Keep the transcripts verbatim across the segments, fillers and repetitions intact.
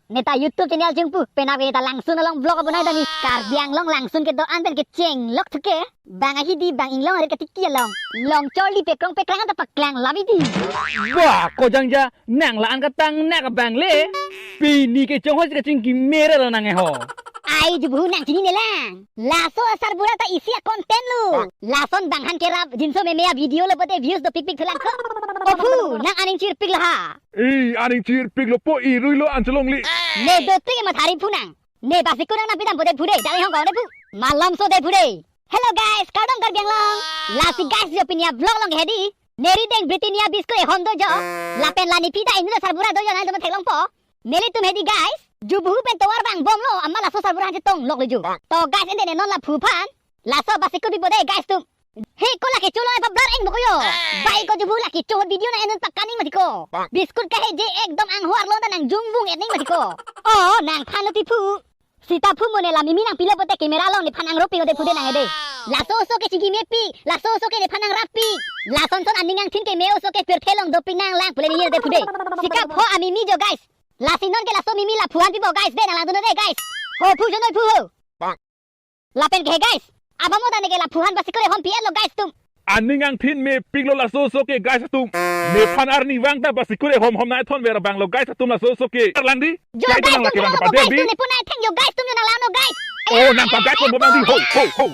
Neta YouTube channel jungpu, penap ke neta Langsun along vlog abonai dami. Karbi Anglong Langsun kedo-an pen kecheng lok thuke. Bang ahidi bang inglong arit katiki along. Long chorli pekrong peklang anta paklang lam idi. Ba, ko jangja, nang la-an katang nak abang le. Pini kechonghoi kachingki mere lo nang eho. Ai jubu nang chinine lang. Laso asarbura ta isi a-content lo. Lason bang han kerap jinso meme a-video lo pote views dopikpik thulang ko. Ophu, nang aning chirpik lo ha. Ei, aning chirpik lo po, irui lo an cholongli. Ne dotri ke mathari phu nang. Ne basi kunang na pidam phu de phu de, dali hong kong de phu. Malom so de phu de. Hello guys, kardom Karbi Anglong. Lasi guys, jo pini a-vlog along ke hedi. Neri deng Britannia biscuit ehon do jo. Lapen la nipi ta inut asarbura do jo nang teman theklong po. Nelitum hedi guys. Jubu pen tovar vangbom lo, amat laso asarbura han chetong lok le ju. To guys, ente ne non la phu phan. Laso basi kubi bo de guys tum. He ko lake cholo e pablar eng boko yo. Bai ko jubu lake cho video nang enun pakaning mati ko. Biscuit kaheje ekdom anghwar lo ta nang jungvung etning mati ko. Oh, nang phan lo ti phu. Sita phu mo ne la mimi nang pilo pote camera along nephan angro ping ode phu de nang ede. Laso oso ke chingki mepi, laso oso ke nephan nangrap pi. Lason son aning angthin ke me oso ke pirthe along dopik nang lang pule ni ode phu de. Sika pho amimi jo guys. Lasi non ke laso mimi la phu han pi bo guys de nang lang dun de guys. Ho phu jonoi phu ho. Lapen ke he guys. Abang mo ta ne ke la phu han basi kore hom pi lo guys tum. Aning angthin mepik lo laso oso ke guys atum. Nephan arni vang ta basi kore hom hom nai thon vera bang lo guys atum laso oso ke. Arlang di. Jo guys tum, ne pun nai theng jo guys tum jo nang lang no guys. Oh, nang pa guys pon bo bang di ho ho ho.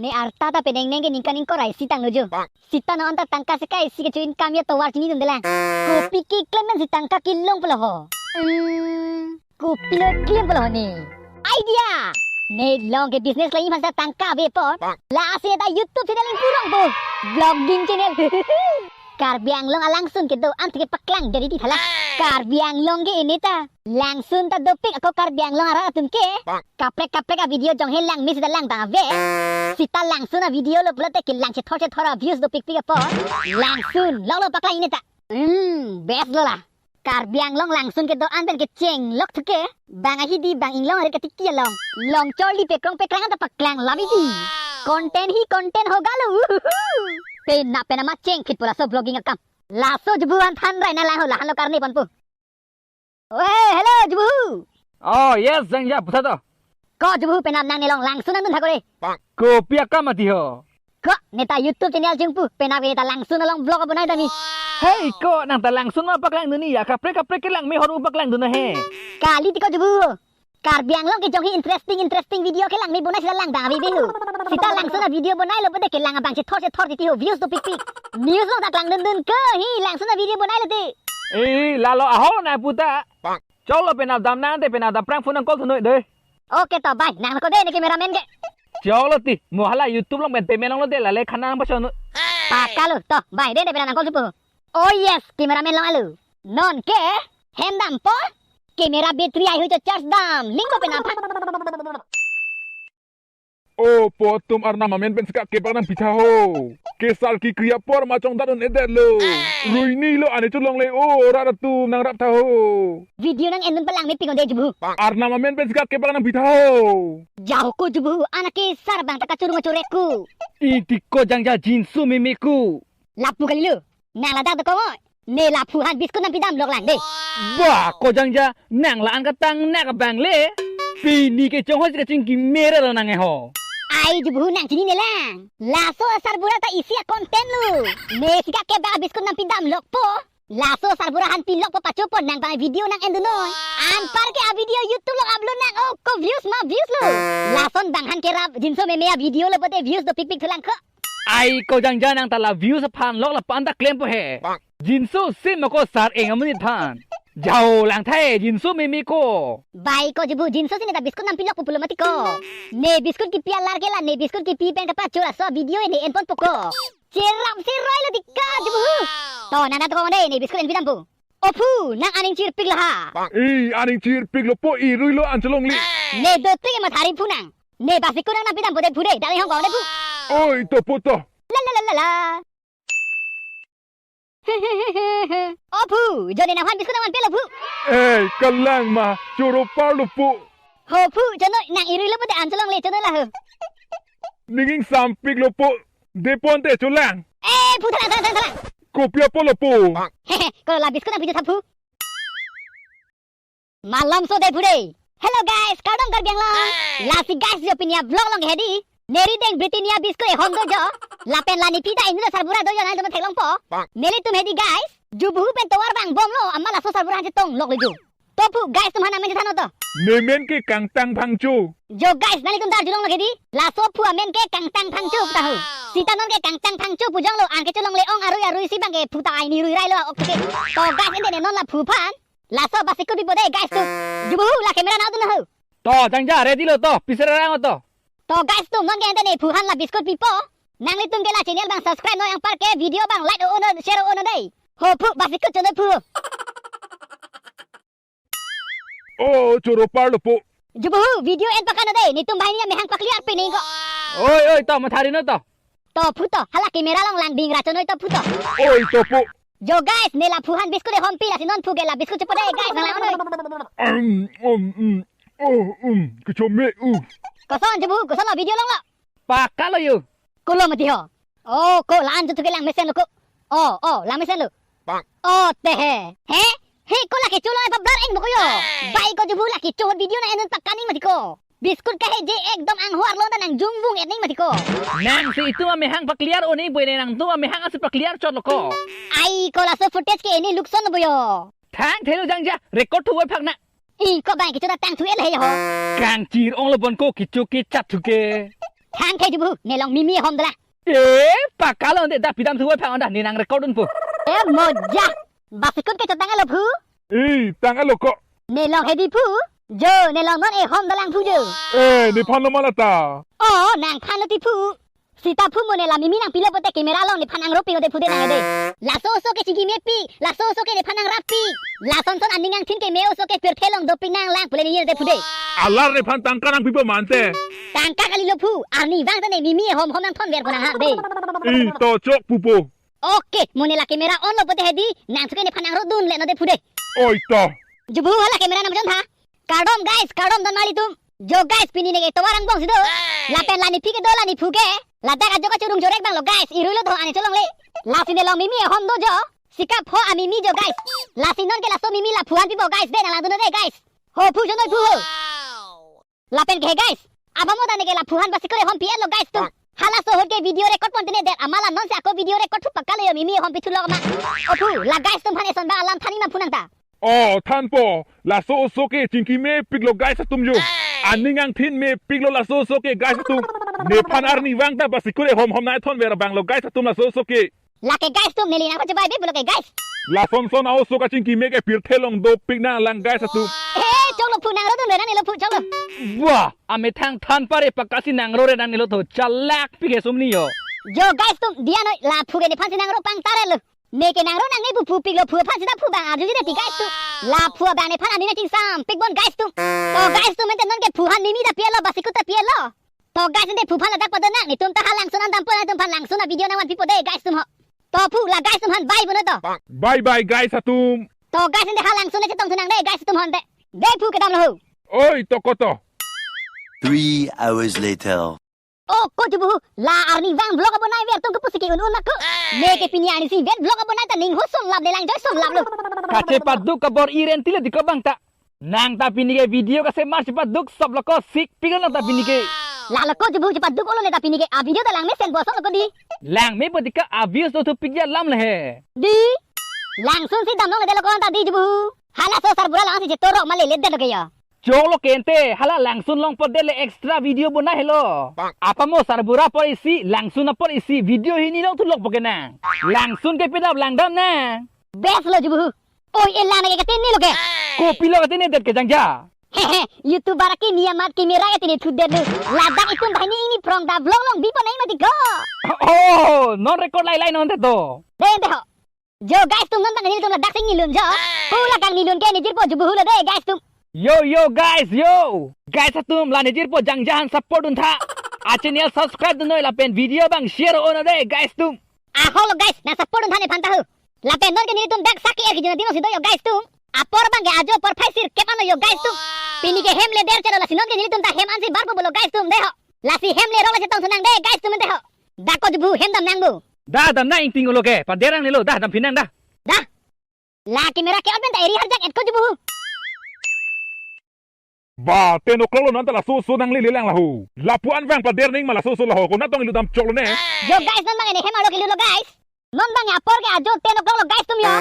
Ne arta ta peneng neng ke ningkan ingkoi ra isi tang lo jo. Sita non ta tangka sekai isi kecho income ya tovar chinidun de lang. Kopi keklem si tangka kelong pulo ho. Hmm, kopi lo klem pulo ho ne. Idea. Ne long ke business lain masa tangka ave pon. Lasi ta YouTube channel ingpu rong po. Vlogging channel. Karbi Anglong a-Langsun kedo-an theke paklang jadi ti thala. Karbi Anglong ke ini ta. Langsun ta dopik ako Karbi Anglong arat atum ke. Kaprek kaprek a-video jong he lang misi ta lang bang ave. Sita Langsun a-video lo pulote kelang chethor chethor a-views dopikpik apot. Langsun, lok lo paklang ini ta. Hmm, best lo la. Karbi Anglong Langsun kedo-an pen kecheng lok thuke. Bang ahidi bang inglong arit katiki along. Long chorli pekrong peklang anta paklang lam idi. Content hi content ho galo. Uhuhu. Penap penap ma chengphit po laso vlogging akam. Laso jubu an than rai nang lang ho la han lo karne pon po. Oh, hey, hello, jubu. Oh, yes, jangja, pusa to. Ko jubu penap nang nelong Langsun nangdun thakore. Kopi akam mati ho. Ko, neta YouTube channel jungpu, penap ke neta Langsun along vlog abonai dami. Hey, ko, nang ta Langsun ma paklang dun ni ya, kaprek kaprek kelang me hor u paklang dun na he. Kali ti ko jubu. Karbi Anglong ke jong hi interesting interesting video kelang me bonai sila lang bang ave ave ho. Sita Langsun a-video bonai lo pote kelang abang chethor chethor titi ho views dopikpik. News long ta klang dun dun ko hi Langsun a-video bonai lo te. Eh, lalo aho na puta. Choklo penap dam nang te penap dam prank phone nang call thunoi de. Okay to bye, nang ko de ne cameraman ke. Choklo ti, mo hala YouTube long pen payment long lo de lale khana nang pason. Pakalo to, bye de de penap nang call thupo. Oh yes, cameraman long alo. Non ke, hem dam po. Camera battery ai hui cho charge dam. Ling ko penap. O po atum arnam amen pen sika kebak nang pitha ho. Kesar kekri apor ma chongdat un-edet lo. Ruini lo ane cholongle o rat atum nangrap tha ho. Video nang endun palang me ping ode jubu. Arnam amen pen sika kebak nang pitha ho. Jao ko jubu, anak kesar bang ta kachurung churek ku. Iti ko jangja jinso meme ku. Lapu kali lo. Nang ladak dokong oi. Ne la phu han biscuit nang pidam lok lang de. Ba, ko jangja, nang la-an katang nak abang le. Pini kechonghoi kachingki mere lo nang eho. Ai jubu nang chinine lang. Laso asarbura ta isi a-content lo. Ne sika kebak biscuit nang pidam lok po. Laso asarbura han pilok po pacho po nang bang video nang endun noi. Anpar ke a-video YouTube long upload nang o ko views ma views lo. Lason bang han kerap jinso meme a-video lo pote views dopikpik thulang ko. Ai ko jangja nang ta la views aphan lok la pan ta klem po he. Jinso sim ma ko sar eng amonit aphan. Jao lang thai jinso meme ko. Bai ko jubu jinso si ne ta biscuit nang pilok po pulo mati ko. Ne biscuit kipi alar ke la ne biscuit kipi pen kapachor aso video ne enpon po ko. Cherap si roi lo dika jubu. To nana to ko de ne biscuit en pidam po. O phu, nang aning chirpik lo ha. I aning chirpik lo po irui lo an cholongle. Ne dotri ke mathari phu nang. Ne basi kunang nang pidam po de phu de, dali hong kong de phu. Oi, to po to. La la la la la. O phu, jone nang han biscuit nang man pelo phu. Eh, kalang ma, choro par lo po. Ko phu, chonoi, nang irui lo pute an cholongle, chonoi la ho. Ning ingsampik lo po, de ponte cholang. Eh, phu, thalang, thalang, thalang, thalang. Kopi apotlo po? Hehe, ko la biscuit nangpithu tha phu. Malomso de phu de. Hello guys, kardom Karbi Anglong. Lasi guys, jo pini a-vlog along ke hedi, neli deng Britannia biscuit ehom do jo. Lapen la nephi ta inut asarbura do jo, nangtum theklongpo. Nelitum hedi guys, Jubuhu pen tovar vangbomlo, amat laso asarbura aphan chetong loklo jo. To phu, guys atum aphan nangmen chethan non to. Nemen ke Kangtang Phangcho. Jo guys, nanglitum ta arjulonglo ke hedi, laso phu amen ke Kangtang Phangcho pu ta ho. Sita non ke Kangtang Phangcho pu jonglo, anke cholongle ong arui arui si abang ke phu ta aini rui railo ok ke. To guys, ante ne non la phu aphan laso biscuit pipo de guys atum. Jubuhu, la camera nangdun ho. To, Jangja, ready lo to, piser rang to. To guys atum, non ke ante ne phu aphan la biscuit pipo. Nanglitum ke la channel abang subscribe non, anparke video abang like o non, share o non de. Ho phu, biscuit chonoi phu. Oh, choro parlo po. Jubuhu, video en pakano de, netum banghini amehang pakliar pe neng ko. Oi, oi, to, mathari non to. To phu to, hala camera along lang ding ra chonoi to phu to. Oi, to phu. Jo guys, ne la phu aphan biscuit ehompi, lasi non phu ke la biscuit chepo de guys, nang lang noi. Um, um, um. Oh, um, kechome, uh. Koson Jubuhu, koson lo video longlo? Pakalo yo. Kolo mati ho. Oh, ko la-an juthu ke lang mesen lo ko. Oh, oh, lang mesen lo. Bang. Oh, te he. He? He, ko la kecho lo apa blar eng boko yo. Bai ko Jubuhu la kecho video nang-en pakani mati ko. Biscuit kaheje ekdom anghor lo ta nangjung vung-et nang mati ko. Nangsi itum amehang pakliar o nang, boy ne nangtum amehang asi pakliar chot lo ko. Ai, ko laso footage ke ini lukson lo bo yo. Thangthe lo Jangja, record thu wai phak na. I, ko bang kecho ta tangthu-et le he ho. Kangchir ong lo bon ko kecho kechat thu ke. Thangthe Jubuhu, ne long mimi ehom dolang. Eh, pakalo de, da pidam thu wai phak da, ne nang record dunpo. Eh, moja. Biscuit kecho tang-et lo phu. Eh, tang-et lo ko. Ne long hedi phu. Jo, ne long non ehom dolang phu jo. Eh, nephan lo ma la ta. Oh, nangphan lo ti phu. Sita phu, mo ne la mimi nangpilo pote camera along nephan angro pi-o de phu de nang de. Laso oso ke chingki mepik, laso oso ke nephan nangrap pik. Lason son aning angthin ke me oso ke pirthe long dopik nang lang pule ni de phu de. Alar nephan tangka nangpipo mante. Tangka kalilo phu, arnivang ta ne mimi ehom hom nangthonver po nang ha de. I, to chok pupo. Okay, mo ne la camera on lo pote hedi, nangthu ke nephan angro dunle non de phu de. Oi to. Jubuhu, hala camera nangchon tha. Kardom guys, kardom don mali tum. Jo guys, pini ne ke tovar vangbom si do. Lapen la nephi kedo, la nephu ke. Ladak ajo kachorong jorek abang lo guys, irui lo tho, ani cholongle. Lasi ne long mimi ehom do jo. Sikap ho amimi jo guys. Lasi non ke laso mimi la phu aphan pipo guys, de nang langdun de guys. Ho phu, chonoi phu ho. Lapen ke guys, abang mo ta ne ke la phu aphan biscuit ehompi-et lo guys tum. Halaso ahut ke video record ponte ne det, amat la non si ako video record thu pakalo yo, mimi ehompi thu lo ma. O phu, la guys atum aphan eson abang alam than-ik ma phu nang ta. Oh, thanpo, laso oso ke chingki mepik lo guys atum jo. Aning angthin mepik lo laso oso ke guys atum. Nephan arnivang ta biscuit ehom hom nangthonver abang lo guys atum laso oso ke. Lake guys atum, neli nangpachobei be pulo ke guys. Lason son a-oso kachingki me ke pirthe long dopik nang lang guys atum. Eh, choklo phu, nangro dunre nangne lo phu, choklo. Wah, amethang than pare pakasi nangrore nangne lo tho, chalak pik he sumni yo. Jo guys atum, diya noi, la phu ke nephan si nangro pangtare lo. Ne ke nangro nangne pu phu piklo, phu aphan sita phu abang arju ji de ti guys atum. La phu abang nephan aning nangchingsampik bon guys atum. To guys atum, ante non ke phu aphan mimi ta pi-et lo, biscuit ta pi-et lo. To guys, ante phu aphan ladak pado nang, netum ta ha Langsun an dampo, netum aphan Langsun a-video nangvanpipo de guys atum ho. To phu, la guys atum aphan bye punon to. Bye bye guys atum. To guys, ante ha Langsun le chetong thu nang de guys atum ho ante. De phu, kedam lo ho. Oi, to ko to. Three hours later. Oh, ko Jubuhu, la arnivang vlog abonai ver atum kepu si ke-un-un ma ko. Ne ke pini arnisi vet vlog abonai ta ning ho somlap le lang joi somlap lo. Kachepaduk kabor-i renti le di ko bang ta. Nang ta pini ke video kasemar chepaduk sop lo ko, sik pik lo nang ta pini ke. Lalo ko Jubuhu, chepaduk olo ne ta pini ke, a-video ta langmesen boson lo ko di. Langme po di ka, a-views do thupik ja lam le he. Di. Langsun si damlong le det lo ko ta di Jubuhu. Halaso asarbura lang si chetorok ma le le det lo ke ya. Choklo ke ante, hala Langsun longpo det le extra video bonai helo. Apa mo asarbura apor isi, Langsun apor isi, video hini long thulok po ke nang. Langsun ke pidap langdam nang. Best lo Jubuhu. Oi, elang ne ke katene lo ke. Kopilo katene det ke Jangja? Hehe, YouTuber aki mi amat camera katene thu det lo. Ladak itum banghini prong ta vlog longbipo nai mati ko. Oh, non record lai lai non te to. De ante ho. Jo guys atum, non ta nelitum ladak si nilun jo. Pu la kang nilun ke nejirpo Jubuhu lo de guys atum. Yo, yo, guys, yo. Guys atum, la nejirpo Jangja aphan support duntha. A-channel subscribe dunnoi lapen video abang share o-non de guys atum. Ahok lo guys, nang support duntha nephan ta ho. Lapen non ke nelitum dak saki er kijun adim si do yo guys atum. Apor abang ke ajo apor phai sirkep ano yo guys atum. Pini ke hem le der chero, lasi non ke nelitum ta hem ansi barpo pulo guys atum de ho. Lasi hem le rok le chetong sunang de guys atum de ho. Da ko jubu hem dam nang bu. Da dam nang, ingting ulo ke. Pader nangnelo, da dam phi nang da. Da. La camera ke on pen ta eri harjak et ko jubu. Ba, ten o'clock lo, non ta laso so nanglele lang la ho. Lapu-an vang pader ning ma laso so la ho. Konat tong ilu dam choklo ne. Yo guys, non bang ne hem arlo ke lulo guys. Non bang apor ke ajo ten o'clock lo guys atum yo.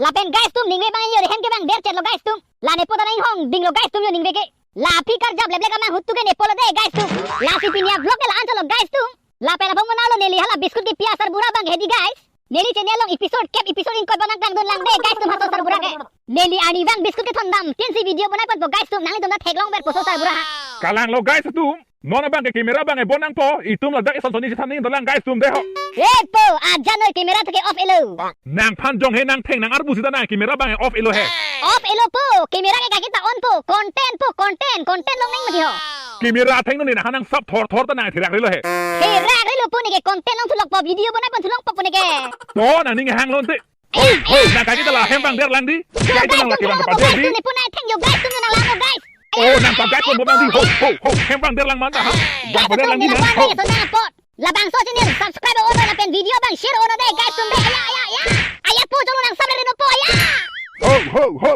Lapen guys atum ningve bang yo hem ke bang der chet lo guys atum. La ne puta nang hong ding lo guys atum yo ningve ke. La aphi karjap leble kamang hutu ke ne pulo de guys atum. Lasi pini a-vlog ke la-an chot lo guys atum. Lapen aphan mona lo, neli hala biscuit kepi asarbura bang hedi guys. Neli channel along episode kep, episode ingkoi bonang kangdun lang de guys atum, haso sarbura ke. Neli arni vang biscuit kethondam tin si video bonai ponpo guys atum, nanglitum ta theklong verpo so sarbura ha. Kalang lo guys atum. Non abang ke camera bang e bon nangpo, itum ladak ison soni si than ning dolang guys atum de ho. Eh po, ajan noi, camera to ke off elo. Nangphan jong he, nangtheng nang arbu sita nang camera bang e off elo he. Off elo po, camera ke kaki ta on po, content po, content, content long neng mati ho. Camera atheng non ne nang sap thor thor ta nang therak relo he. Therak relo po, ne ke content long thulok po, video bonai pon thulok po ne ke. To nang ning hang lon te. Ho, ho, nang kaki ta la hem bang der lang di. Kaki ta nang la ke bang pader di. Ne po nang theng yo guys atum, nang lang yo guys. Oh, nang pagai pon bang di. Ho, ho, ho, hem bang der lang man ta ha. Bang pader lang di na. Ho. Labangso channel subscribe ono lapen video bang share ono de guys atum de. Aya, aya, aya. Aya po, jolo nang sab reno po, aya. Ho, ho, ho.